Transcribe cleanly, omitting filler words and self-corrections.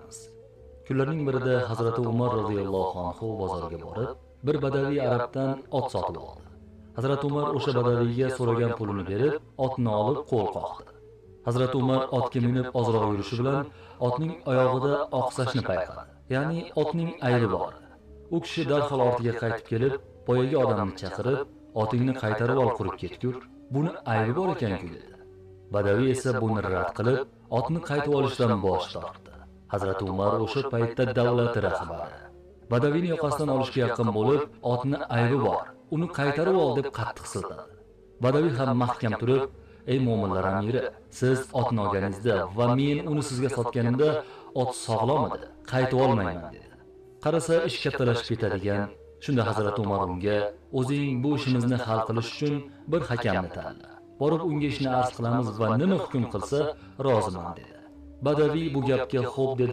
boramiz. Kunlarning birida Hazrati Umar roziyallohu anhu bozorga borib, bir badaviy arabdan ot sotib oldi. Hazrati Umar o'sha badaviyga so'ragan pulini berib, otni olib qo'l qoqdi. Hazrati Umar otga minib ozroq yurishi bilan otning oyog'ida oqsashni payqadi. Ya'ni otning aybi bor edi. U kishi darhol ortiga qaytib kelib, boyagi odamni chaqirib, otingni qaytarib ol, qurib ketgur. Buni aybi bor ekan-ku dedi. Badaviy esa buni rad qilib, otni qaytib olishdan bosh tortdi. Hazrati Umar o'sha paytda davlat rahbari. Badaviyni yoqasidan olishga yaqin bo'lib, otni aybi bor, uni qaytarib ol deb qattiq siltadi. Badaviy ham mahkam turib, ey mo'minlar amiri, siz otni olganingizda va men uni sizga sotganimda ot sog'lom edi, qaytib olmayman dedi. Qarasa ish kattalashib ketadigan. Shunda Hazrati Umar unga, o'zing bu ishimizni hal qilish uchun bir hakamni tanla. Borib unga ishni arz qilamiz va nima hukm qilsa roziman dedi. Badaviy bu gapga xo'p dedi.